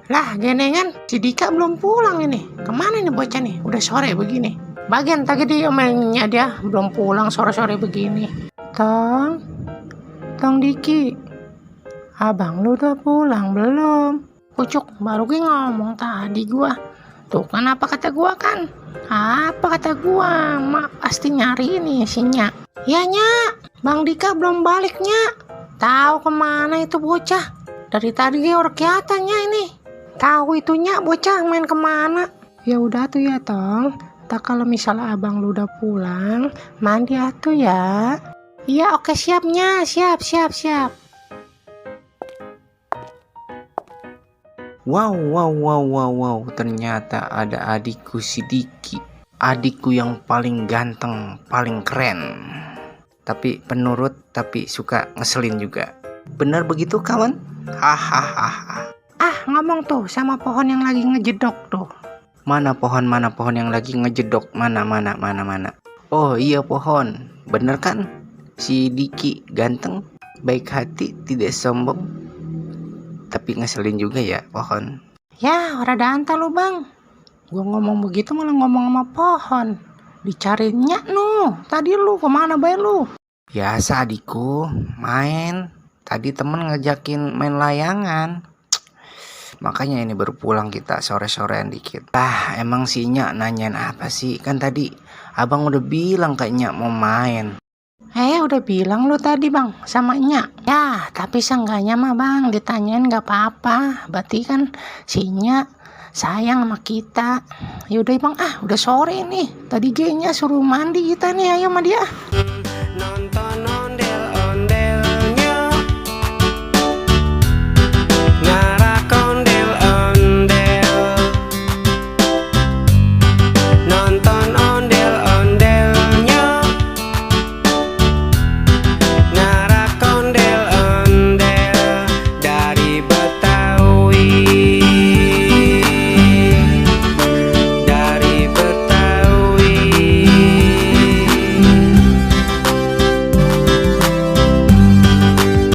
Lah, genengan, si Dika belum pulang ini. Kemana nih bocah nih? Udah sore begini. Bagian tadi dia mainnya dia belum pulang sore-sore begini. Tong Diki, abang lu udah pulang belum? Pucuk, baru gue ngomong tadi gua. Tuh kan apa kata gua kan? Apa kata gua? Mak pasti nyari ini si Nyak. Ya Nyak, Bang Dika belum balik Nyak. Tahu kemana itu bocah? Dari tadi dia udah kelihatannya ini. Tahu itu Nyak bocah main kemana? Ya udah tuh ya Tong. Tak kalau misalnya abang lu udah pulang, mandi atuh ya. Iya oke siap Nyak, siap. Wow, ternyata ada adikku si Diki. Adikku yang paling ganteng, paling keren. Tapi penurut, tapi suka ngeselin juga. Benar begitu kawan? Hahaha. Ngomong tuh sama pohon yang lagi ngejedok tuh. Mana pohon yang lagi ngejedok? Mana? Oh iya pohon. Bener kan? Si Diki ganteng, baik hati, tidak sombong. Tapi ngeselin juga ya pohon. Ya, rada anta lu bang. Gua ngomong begitu malah ngomong sama pohon. Dicarinya tadi lu kemana bay lu? Biasa adikku, main. Tadi temen ngajakin main layangan. Makanya ini baru pulang kita sore-sorean dikit. Emang si Nyak nanyain apa sih? Kan tadi abang udah bilang kayak Nyak mau main. Udah bilang lu tadi bang sama Nyak. Ya, tapi seenggaknya mah bang ditanyain gak apa-apa. Berarti kan si Nyak sayang sama kita. Yaudah bang, udah sore nih. Tadi G-nya suruh mandi kita nih, ayo sama dia.